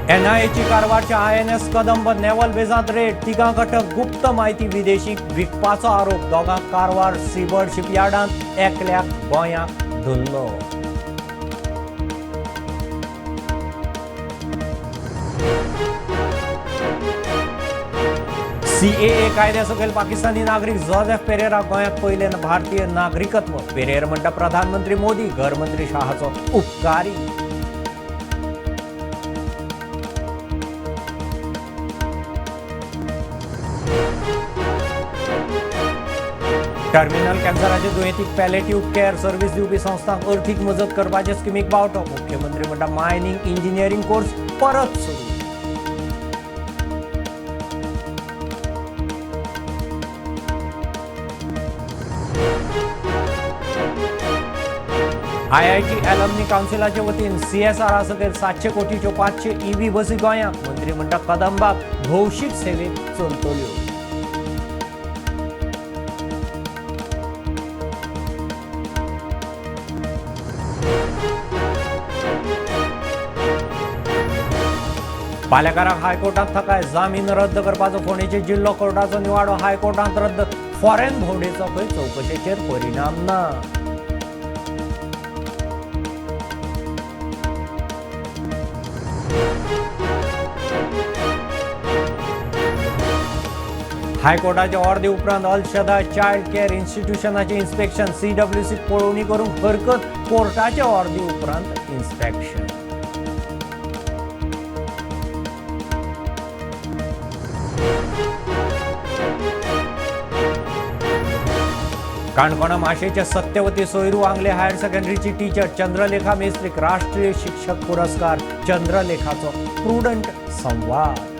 एनआयएची कारवारच्या INS Kadamba naval बेजांत red, तिगांक अटक, गुप्त माहिती विदेशी विकपाचो आरोप, दोगांक कारवार सीबर्ड शिपयार्डांत, एकल्याक गोंयांक धरलो. सीएए कायद्या सकयल पाकिस्तानी नागरीक जोसेफ पेरेरा गोंयांत पयले भारतीय नागरिकत्व. पेरेर म्हणटा प्रधानमंत्री मोदी, घरमंत्री शहाचो उपकारी. टर्मिनल कॅन्सराचे दुयेंतीक पॅलेटिव्ह केअर सर्व्हिस दिवपी संस्थांक अर्थीक मजत करपाचे स्किमीक बावटो. मुख्यमंत्री म्हणटा मायनिंग इंजिनियरिंग कोर्स परत सुरू. आयआयटी एलमनी कावन्सिलाचे वतीन सीएसआरा सकयल 700 कोटीच्यो 500 ईव्ही बसी गोंयांत. मंत्री म्हणटा कदंबाक भौशीक सेवेक चलतल्यो. पालेकाराक हायकोर्टांत थकाय, जामीन रद्द करपाचो फोंडेचे जिल्लो कोर्टाचो निवाडो हायकोर्टांत रद्द. फॉरेन भोंवडेचो खंय चवकशेचेर परिणाम ना. हायकोर्टाच्या ऑर्दी उपरांत अलशदा चायल्ड केअर इन्स्टिट्यूशनाचे इन्स्पेक्शन, सीडब्ल्यूसी पळोवणी करूंक हरकत. कोर्टाच्या ऑर्दी उपरांत इन्स्पेक्शन. काणकोणा माशेच्या सत्यवती सोयरू आंगले हायर सेकंडरीची टीचर चंद्रलेखा मेस्त्रीक राष्ट्रीय शिक्षक पुरस्कार. चंद्रलेखाचो प्रुडंट संवाद.